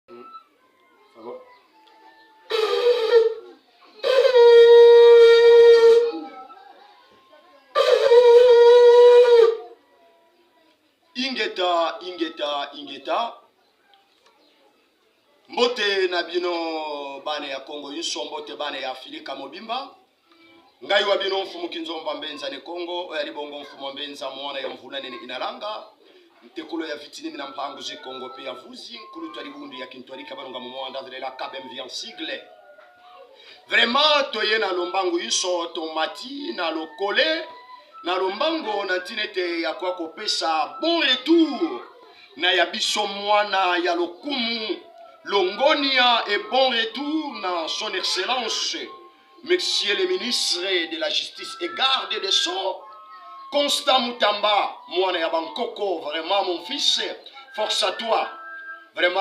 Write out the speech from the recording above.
Ça va? Ingeta, ingeta, ingeta. Mbote na bino bana ya Congo inso, mbote bana ya Afrika mobimba. Ngai wa bino mfumu Kinzomba Mbenza ne Kongo, oyo ali bongo mfumu Mbenza mwana ya mvula nene inalanga ntekolo ya vitinimi na mpangu zi Kongo pe ya vuzi nkulutu ya libundu ya kintwali kabalonga mumwanda la KBMV en sigle. Vraiment toye na lombangu inso tomati na lokole na lombango na ntina ete ya kwa kopesa bon retour na ya biso mwana ya lokumu longonia et bon retour na son excellence Monsieur le ministre de la justice et garde des sceaux, Constant Mutamba, mwana ya bankoko, vraiment mon fils, force à toi. Vraiment.